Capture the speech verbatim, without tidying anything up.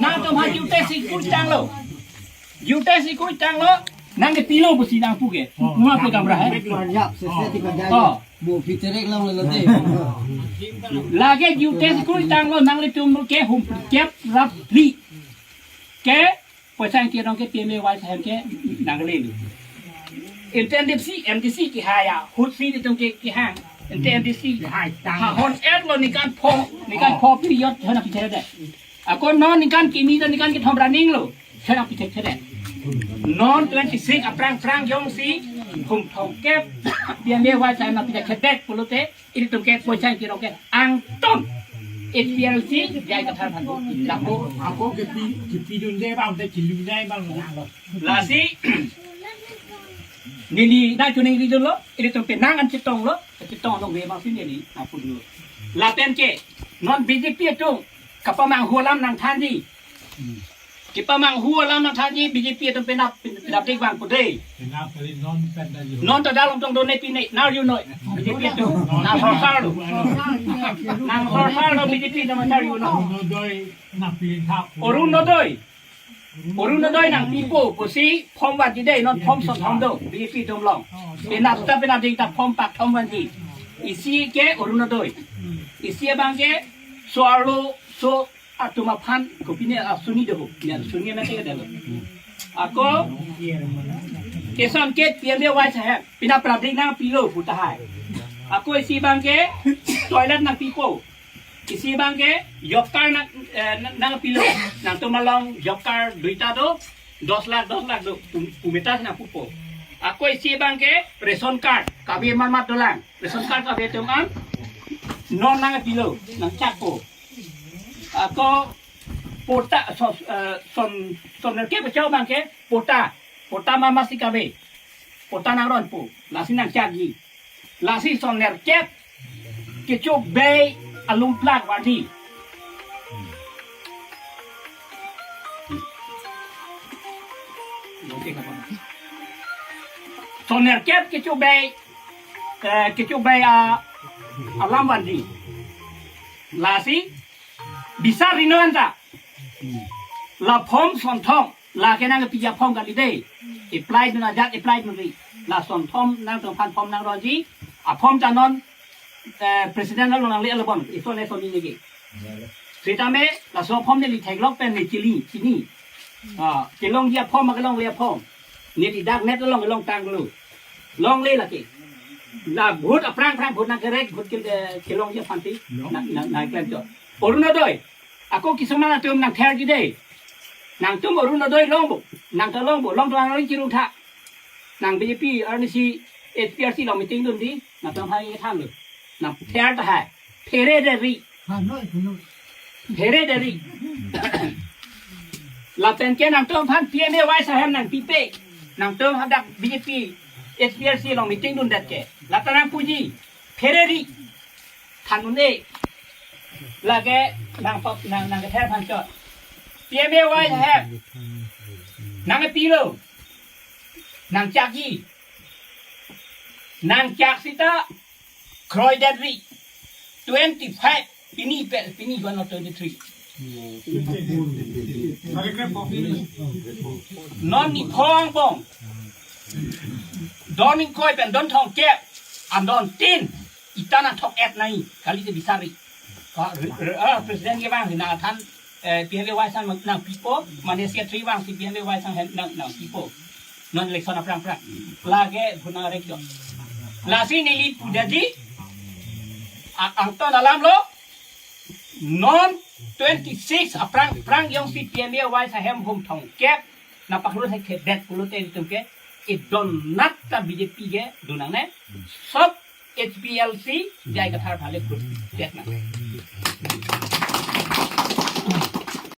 Nangtum ha jutesi kuitanglo. Jutesi kuitanglo. Nangkepilo pusi nangpu ke. Nua pe kamra hai. Parjap sese tiga Oh. Mo piterek long lelo te. Lake jutesi kuitanglo nanglitum ke hum kep rap li. Ke poisa ingti arong ke P M A Y Sahem ke nangle lu. Inte M D C, M D C kehai ahut si itum ke kehang. Inte M D C kehai. Ha hon et lo ningkan pho, ningkan pho period hana pithede. Ako non ningkan kimi ta ningkan kethom running lo. Hana pithede. Non twenty six aphrang phrang jongsi hum thomkep P M A Y Sahem na pithede pulote itum ke poisa ingti arong ke angton H P L C J I Kathar aphan ko. Lapu Ako kipi, kipidunde bang, te kilunde bang. Lasi neli nangchoningri dunlo, itum penang an chetonglo, chetong nong ve bang si neli nangpu dunlo. Lapen ke non B J P atum kapamanghu alam nangthanji. Kepamanghu alam nangthanji B J P atum penap, penap dik bang pu dei. Penap kali non pen ta yo. Non ta dalom tong done pine, now you know. B J P atum. Nang sorsar lo. Nang sorsar lo B J P atum, now you know. Orunodoi nang pilin thap. Orunodoi. Orunodoi nangpipo pusi form vanji dei, non form son thom do, B J P atum along. Penap ta penap dik ta form pak thom vanji. Isi ke Orunodoi. Isi abang ke so-arlo so atum aphan kopine asuni do ho. Ne asuni na te dalo. Ako keson ke P M A Y Sahem penap penap dik nangpilo pu tahai. Ako isi abang ke toilet nangpipo. Isi abang ke job card nang, eh, nang, nangpilo. Nangtum along job card duita do, dos lakh, dos lakh do, pum-, pumeta si nangpupo. Ako isi abang ke ration card, kave marmat dolang. Ration card kave atum an non nangpilo, nangchakpo. Ako pota, so, eh, son, son nerkep kechok abang ke pota. Pota marmat si kave. Pota nangronpo. Lasi nangchakji. Lasi son nerkep kechobei alum plak vanji. Son nerkep kechobei, eh, kechobei a, alam vanji. Lasi bisar rino anta. La form son thom, lake nangpiji aform kali dei. Apply dun ajat, apply dunri. La son thom nangtum aphan form nangronji. Aform ta non, eh, president along nangle alabon. Ison ison ni lagi. Sitame laso aform neli theklong pen ne chili, chini. Ah, kelongji aform, kelongle aform. Neli dak net along longle tanglo. Longle lake. La vote aphrang phrang vote nangkerek, vote ke, eh, kelongji aphan ti. Nang, nang, nangklem chot. Orunodoi. Ako kisuman atum nangtherji dei. Nangtum Orunodoi longpo. Nang ta longpo. Long tuang ring chirung tha. Nang B J P arnisi H P R C along meeting dunji. Nangtum hai than lo. Nangther tahai. Phere deri. Hanoi, hanoi. Phere deri. Lapen ke nangtum aphan P M A Y Sahem nangpipe. Nangtum hadak B J P H P R C along meeting dundet ke. La ta nangpuji. Phere ri. Than un-e. Lake nangpap nang, nangkether aphan chot. P M A Y Sahem. Nangpilo. Nangchakji. Nangchak sita. Kroidetri. Twenty five. Pini pe, pini one twenty three. Non niphong angbong. Don ingkoi pen don thomkep. An don tin. Ita nangthok-et nai. Kali te bisari. Ka, re, re, ah, president ke bang, nangthan, eh, P M A Y Sahem nangpipo, mane secretary bang si P M A Y Sahem nang, nangpipo. Non election aphrang phrang. Lake vote nangrekchot. Lasi neli pu dei. A, angton alam lo. Non twenty six aphrang phrang jongsi P M A Y Sahem hum thomkep. Nangpaklo thekthedet pulote itum ke. Idon nat ta B J P ke dun nangne. Sob H P L C, J I Kathar aphan le vote det nang.